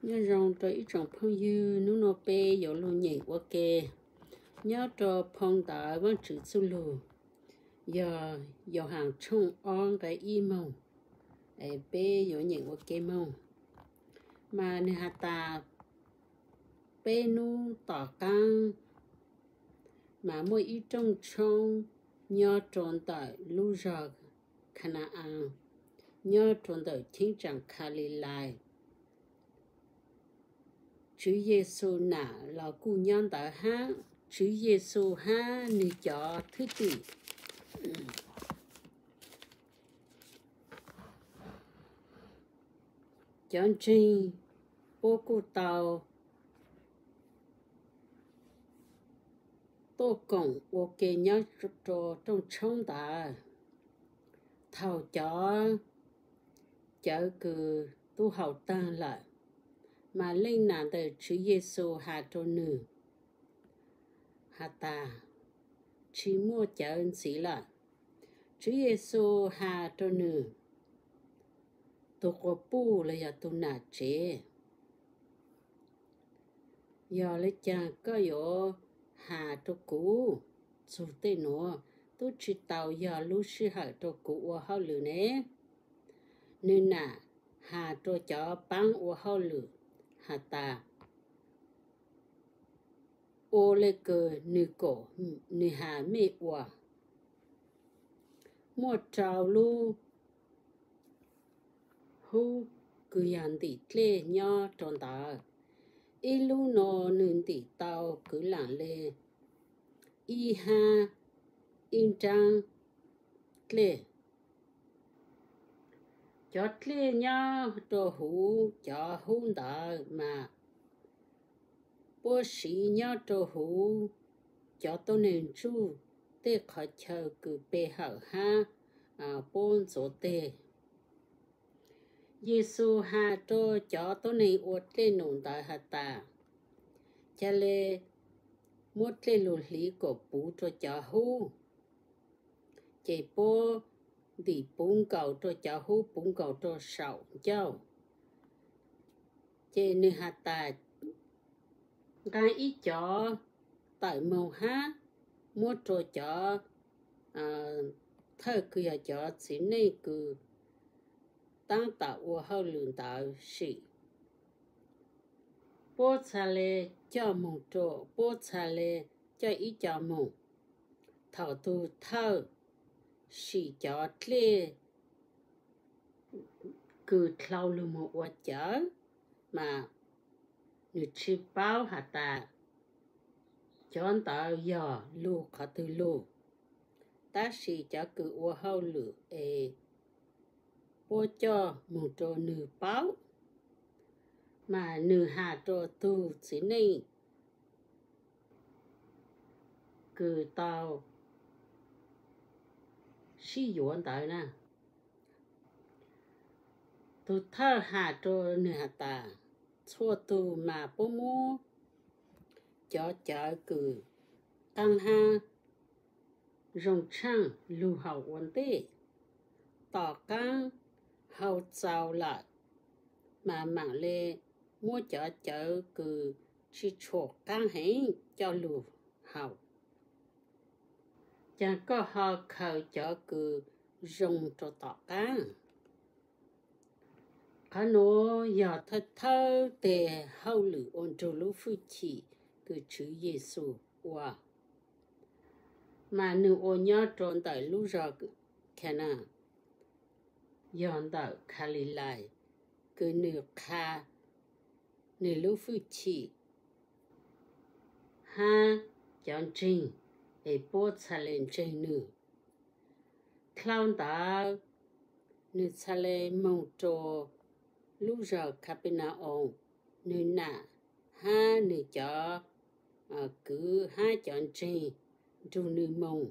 Nyob zoo rau ib tsoom phooj ywg, hnub no peb yuav los nyeem ua ke nyob rau phau ntawv Vajtswv txuj lug, yog Yauhas tshooj ob nqe ib moog. Peb yuav nyeem ua ke moog. Mas nwg has tas, peb nub tom qaab mas muaj ib rooj tshoob nyob rau ntawm lub zog Khana-as, nyob rau ntawm cheeb tsam Khalilais. Tswv Yexus nam los kuj nyob ntawd hab. Tswv Yexus hab nwg cov thwj tim, cov ntseeg, puab kuj tau tuaj koom ua ke nyob rau rooj tshoob ntawd. Thaum cov cawv kws tub haus taag lawm, mas leej nam ntawm Tswv Yexus has rau nwg has tas, tsi muaj cawv ntxiv lawm. Tswv Yexus has rau nwg, tug quas puj los yog tug nam tsev, yog le caag koj yuav has rau kuv? Txug tej nuav tub tsi tau yog lub sij hawm rau kuv ua hauj lwm ne? Nwg nam has rau cov paab ua hauj lwm has tas, ua le kws nwg has mej ua. Muaj rau lub hub kws yog ntim dlej nyob rau ntawd. Ib lub no nwg ntim tau kwv lam le ib hab ib nraab dlej. Cov dlej nyob rau huv cov hub ntawd mas puab siv nyob rau huv cov tuab neeg ntsuj tej qhov chaw kws pe hawm hab puab ntxuav teg. Yexus has rau cov tuab neeg ua dlej num ntawd has tas, ca le muab dlej lug hliv kuas puv rua cov hub. Ces puab ntim puv nkaus rua cov hub, puv nkaus rua saum ncauj. Ces nwg has tas, nqaa ib cov tawm moog hab muab rua cov thawj kws yog cov txiv neej kws taab tom ua hauj lwm ntawd sim. Puab txha le coj moog rua, puab txha le coj ib co moog. Thaum tug thawj sim cov dlej kws dlhau lug moog ua cawv, mas nwg tsi paub has tas cov ntawd yog lug qhov twg lug. Tab sis cov kws ua hauj lwm es puab coj moog rua nwg paub, mas nwg has rua tug txiv neej kws tau sib yuav ntawd na. Tug thawj has rua nwg has tas, txhua tug mas puab muab cov cawv kws qaab hab zoo tshaaj lug haus ua ntej. Tom qaab haus txaus lawm, mas maam le muab cov cawv kws tsi tshua qaab heev coj lug haus. Caag koj ho khaws cov kws zoo rua tom qaab? Qhov nuav yog thawj thawj teg hauj lwm ua nrug lub fwj chim kws Tswv Yexus ua, mas nwg ua nyob rua ntawm lub zog Khana, yog ntawm Khalilais, kws nwg qha nwg lub fwj chim hab cov ntseeg, es puab txha le ntseeg nwg. Dlhau ntawd, nwg txha le moog rua lub zog Khapinaus, nwg nam hab nwg cov kwv hab cov ntseeg nrug nwg moog.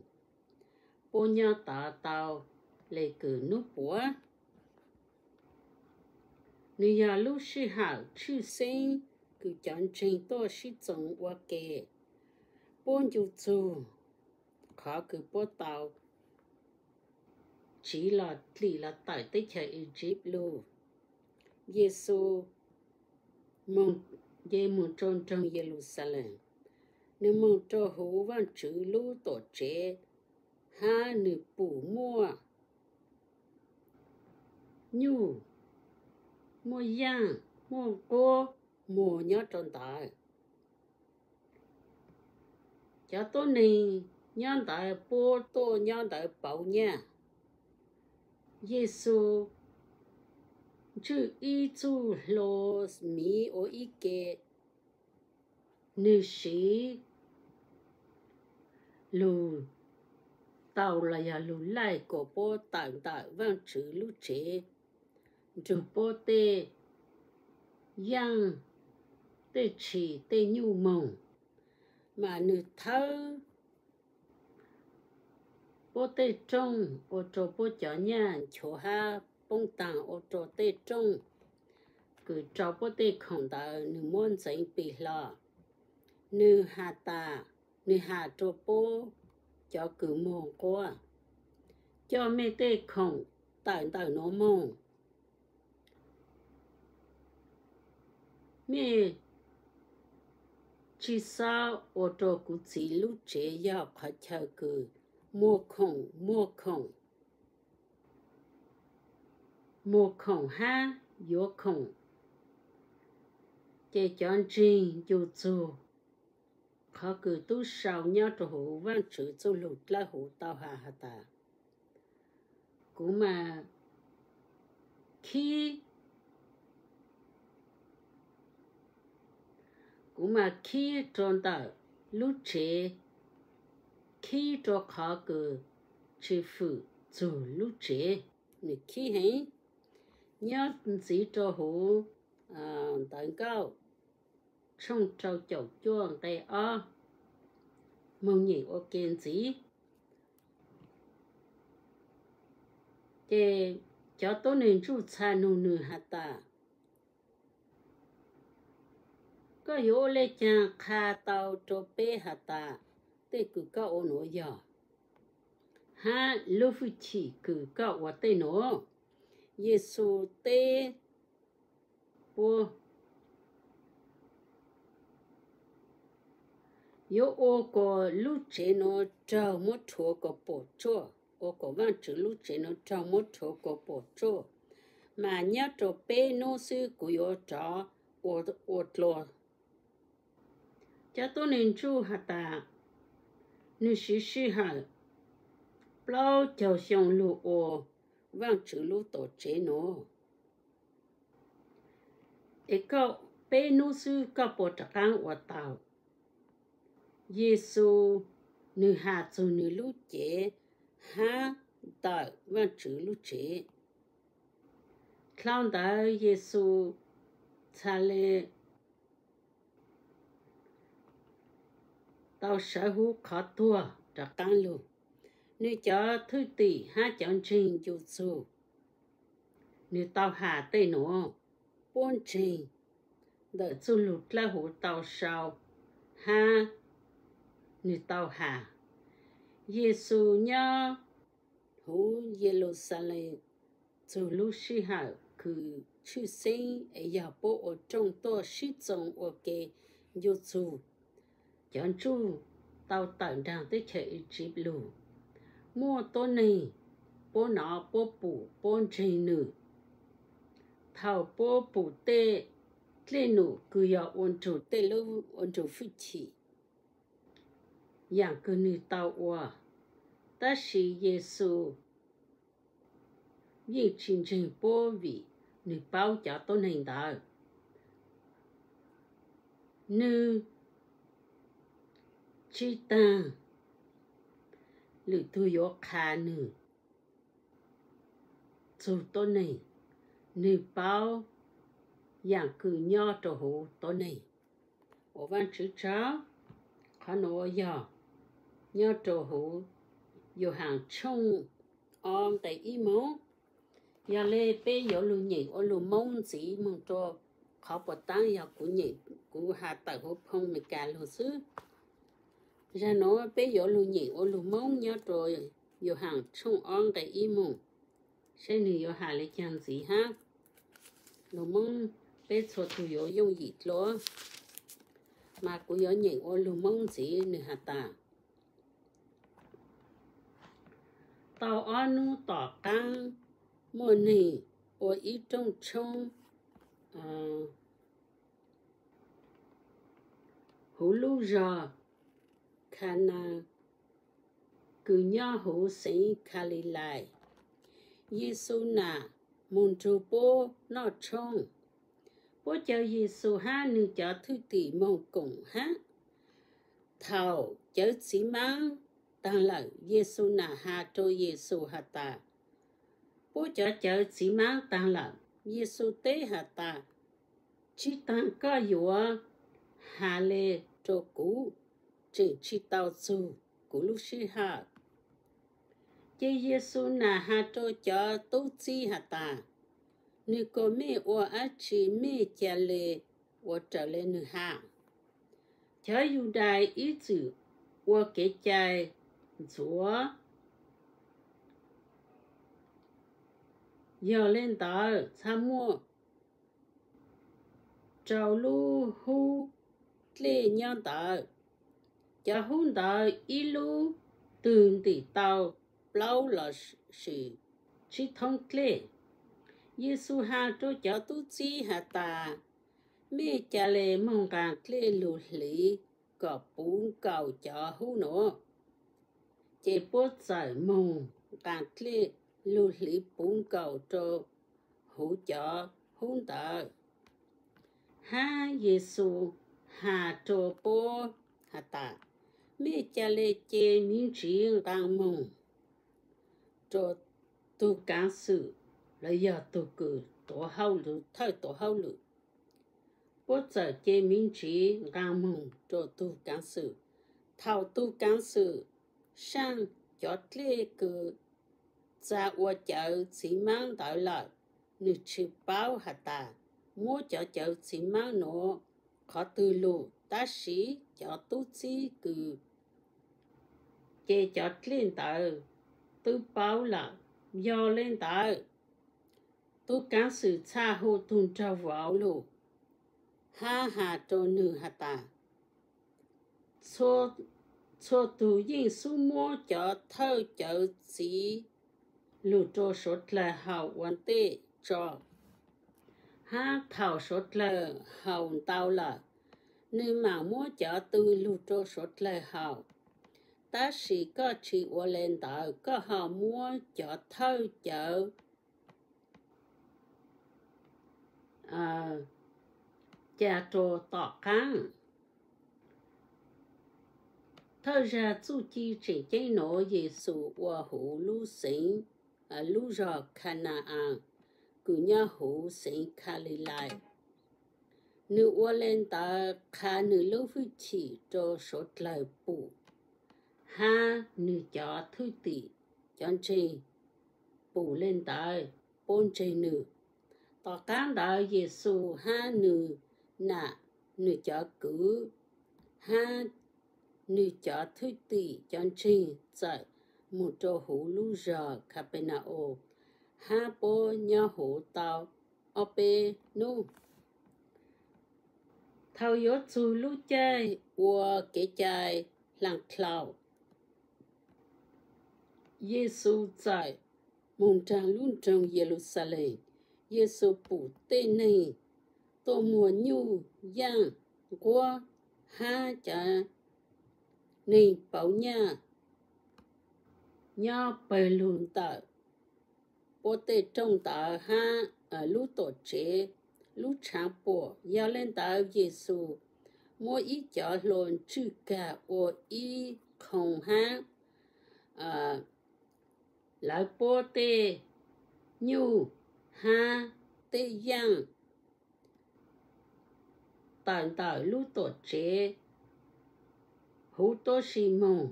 Puab nyob tod tau le kws nub puav. Nwg yog lub sij hawm tshwj xeeb kws cov ntseeg tuaj sib txoos ua ke. Puab ncu txug qhov kws puab tau tsiv los dlim los tawm teb chaws Iziv lug. Yexus nce mus rau nroog Yeluxalees. Nws mus rau hauv Vaajtswv lub tuam tsev hab nws pum muaj nyuj, muaj yaaj, muaj nquab muag nyob rau ntawd. Cov tuab neeg nyob ntawd puab tuaj nyob ntawd pauv nyaj. Yexus ntswj ib txuj hlua miv ua ib ke. Nws siv lug tau los yog lug laij kom puab tawm ntawm Vaajtswv lub tsev, nrug puab tej yaaj, tej tshis, tej nyuj moog, mas nws thawb puab tej rooj ua rua puab cov nyaj nchuav hab poob taag ua rua tej rooj kws rua puab tej khoom ntawd nws muab ntxeev pim hlo. Nws has tas, nws has rua puab cov kws muag nquab, coj mej tej khoom tawm ntawm nuav moog. Mej tsi xob ua rua kuv Txiv lub tsev yog qhov chaw kws muag khoom, muag khoom, muag khoom hab yuav khoom. Ces cov ntseeg ncu txug qhov kws tub sau nyob rua huv Vaajtswv txuj lug dlawb huv tau has has tas, kuv mas khib, kuv mas khib rua ntawm lub tsev, khib rua qhov kws tsi fwm txug lub tsev. Nws khib heev. Nyob ntxiv rua huv Ntawv Nkauj tshooj rau caum cuaj nqe ob, moog nyem ua ke ntxiv. Ces cov tuab neeg ntsuj txha nug nws has tas, koj yuav ua le caag qha tau rua peb has tas tej kws koj ua nuav yog, hab lub fwj chim kws koj ua tej nuav? Yexus teb puab, yuav ua kom lub tsev nuav raug muab rhuav kom puam tsuaj, ua kom Vaajtswv lub tsev nuav raug muab rhuav kom puam tsuaj, mas nyob rau peb nub xwb kuv yuav rov ua dlua. Cov tuab neeg ntsuj has tas, nwg siv sij hawm plaub caug xyoo lug ua Vaajtswv lub tuam tsev nuav, es koj peb nub xwb koj puas rov qaab ua tau? Yexus nwg has txug nwg lub cev hab ntawm Vaajtswv lub tsev. Dlhau ntawd Yexus txhad le tau sawv huv qhov tuag rov qaab lug. Nwg cov thwj tim hab cov ntseeg ncu txug, nwg tau has tej nuav, puab ntseeg ntawm txuj lug dlawb huv tau sau hab nwg tau has. Yexus nyob huv Yeluxalees txug lub sij hawm kws tshwj xeeb es yog puab ua rooj tuaj sib txoo ua ke ncu txug cov ntsuj tau tawm nraag teb chaws Iziv lug. Muaj tuab neeg puab nov puab pum puab ntseeg nwg. Thaus puab pum tej dlej num kws yog ua nrug tej lub, ua nrug fwj chim, yaam kws nwg tau ua, tab sis Yexus yeej tsi ntseeg puab vim nwg paub cov tuab neeg ntawd. Nwg tsi taag lwm tug yuav qha nwg txug tuab neeg, nwg paub yaam kws nyob rua huv tuab neeg. Ua Vaajtswv tsaug. Qhov nuav yog nyob rua huv Yauhaas tshooj ob nqe ib moog. Yog le peb yuav lug nyeem ua lug Moob ntxiv moog rua, qhov puas taab yog kuv nyeem, kuv has tawm huv phoo Amelikas lug xwb. Zag nuav peb yuav lug nyeem ua lug Moob nyob rua Yauhaas tshooj ob nqe ib moog, saib nwg yuav has le caag ntxiv hab. Lug Moob peb txhua tus yuav yooj yim dua, mas kuv yuav nyeem ua lug Moob ntxiv. Nws has tas, tau ob nub tom qaab, muaj neeg ua ib rooj tshoob huv lub zog Khanas kws nyob huv xeev Khalilais. Yexus nam moog nrug puab noj tshoob. Puab caw Yexus hab nwg cov thwj tim moog koom hab. Thaus cawv txiv maab taag lawm, Yexus nam has rua Yexus has tas, puab cov cawv txiv maab taag lawm. Yexus teb has tas, tsi taag koj yuav has le rua kuv, tseem tsi tau txug kuv lub sij hawm. Ces Yexus nam has rua cov tub txib has tas, nwg kuas mej ua dlaab tsi mej ca le ua raws le nwg has. Cov Yudais ib txwm ua kev cai ntxuav, yog le ntawd txhaj muaj rau lub hub dlej nyob ntawd. Cov hub ntawd ib lub twg ntim tau plaub lossis tsib thoob dlej. Yexus has rua cov tub txib has tas, mej ca le moog nqaa dlej lug hliv kom puv nkaus cov hub nuav. Ces puab txawm moog nqaa dlej lug hliv puv nkaus rua huv cov hub ntawd. Hab Yexus has rua puab has tas, mej ca le ce miv ntsiv nqaa moog rua tug kaav xwm los yog tug kws tuav hauj lwm, thawj tuav hauj lwm. Puab txawm ce miv ntsiv nqaa moog rua tug kaav xwm. Thaus tug kaav xwm saaj cov dlej kws txaa ua cawv txiv maab ntawd lawm, nwg tsi paub has tas muab cov cawv txiv maab nuav qhov twg lug, tab sis cov tub txib kws ce cov dlej ntawd twb paub lawm. Yog le ntawd, tug kaav xwm txhaj hu tug nraug vauv lug hab has rua nwg has tas, txhua tug yeej xub muab cov thawj cawv txiv lug rua suav dlawg haus ua ntej tso, hab thaus suav dlawg haus ntau lawm, nwg maam muab cov tw lug rua suav dlawg haus. Tab sis koj tsi ua le ntawd, koj ho muab cov thawj cawv ca rua tom qaab. Thawj zag txuj ci tseem ceeb nuav Yexus ua huv lub xeev, lub zog Khana-as kws nyob huv xeev Khalilais. Nwg ua le ntawd qha nwg lub hwj chim rua suav dlawg pum, hab nwg cov thwj tim cov ntseeg pum le ntawd puab ntseeg nwg. Tom qaab ntawd Yexus hab nwg nam, nwg cov kwv, hab nwg cov thwj tim cov ntseeg txawm moog rua huv lub zog Khapena-us, hab puab nyob huv tau ob peb nub. Thaus yuav txug lub caij ua kev cai hlaas dlhau, Yexus txawm moog nraag lub nroog Yeluxalees. Yexus pum tej neeg tuaj muag nyuj yaaj nquab hab cov neeg pauv nyaj nyob pawg lug ntawm puab tej rooj ntawd hab lub tuam tsev, lub tshaav puam. Yog le ntawd Yexus muab ib cov hlua ntswj kag ua ib qhoo hab lawv puab tej nyuj hab tej yaaj tawm ntawm lub tuam tsev huv tuab si moog.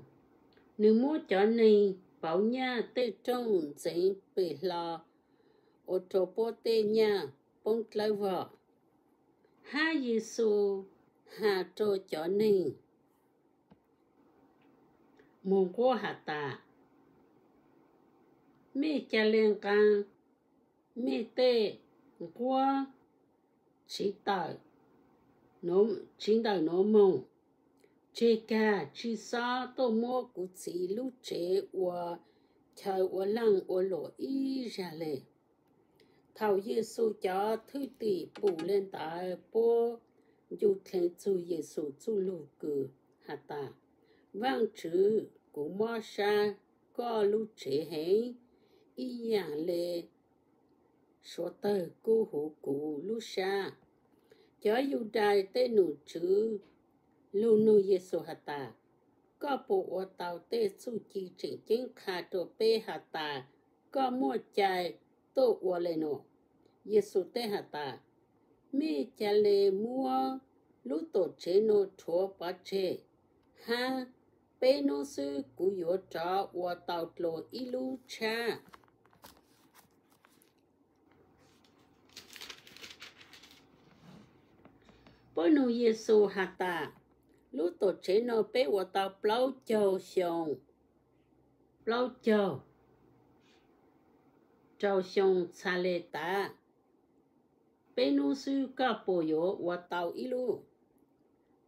Nwg muab cov neeg pauv nyaj tej rooj ntxeev pem hlo ua rua puab tej nyaj poob dlawb vog. Hab Yexus has rua cov neeg muag nquab has tas, mej ca le nqaa mej tej nquab tsis ntawm nuav moog, tseg kag, tsi xob tuaj muab kuv Txiv lub tsev ua chaw ua leej ua luam ib zag le. Thaum Yexus cov thwj tim pum le ntawd, puab ncu dleev txug Yexus txuj lug kws has tas, Vaajtswv, kuv mob sab koj lub tsev heev, ib yaam le suav tawg kub huv kuv lub sab. Cov Yudais tej nom tswv lug nug Yexus has tas, Koj puas ua tau tej txuj ci tseem ceeb qha rua peb has tas koj muaj cai tuaj ua le nuav? Yexus teb has tas, Mej ca le muab lub tuam tsev nuav rhuav pov tseg hab, peb nub xwb kuv yuav rov ua tau dlua ib lub tshab. Puab nug Yexus has tas, Lub tuam tsev nuav peb ua tau plaub caug xyoo, plaub caug rau xyoo txha le tas, peb nub xwb koj puas yuav ua tau ib lub?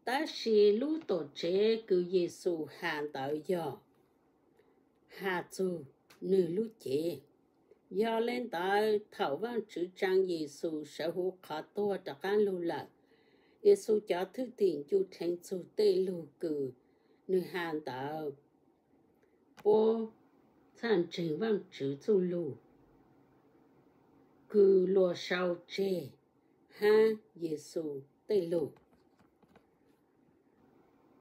Tab sis lub tuam tsev kws Yexus has ntawd yog has txug nwg lub cev. Yog le ntawd, thaum Vaajtswv tsaa Yexus sawv huv qhov tuag rov qaab lug lawm, Yexus cov thwj tim ncu dleev txug tej lug kws nwg has ntawd, puab txhaj ntseeg Vaajtswv txuj lug kws luas sau tseg hab Yexus tej lug.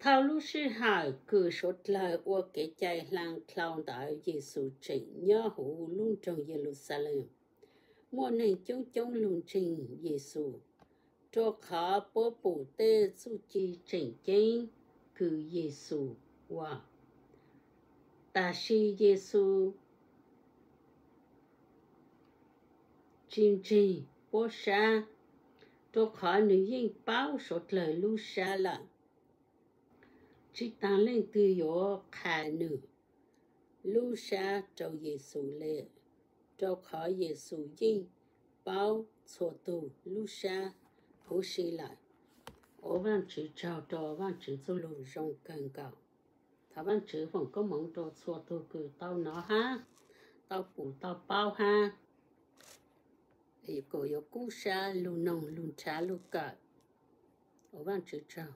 Thaum lub sij hawm kws suav dlawg ua kev cai hlaa dlhau ntawd, Yexus tseem nyob huv lub nroog Yeluxalees. Muaj neeg coob coob lug ntseeg Yexus, rua qhov puab pum tej txuj ci tseem ceeb kws Yexus ua. Tab sis Yexus tsi ntseeg puab sab, rua qhov nwg yeej paub suav dlawg lub sab lawm. Tsi taag leej twg yuav qha nwg lub sab rua Yexus le, rua qhov Yexus yeej paub txhua tug lub sab huv si lawm. Ua Vaajtswv tsaug rua Vaajtswv txuj lug zoo kawg nkaus. Thov Vaajtswv foom koob moov rua txhua tug kws tau nov hab tau pum tau paub hab, kuas yuav kub sab lug noog lug nrhav lug kawm. Ua Vaajtswv tsaug.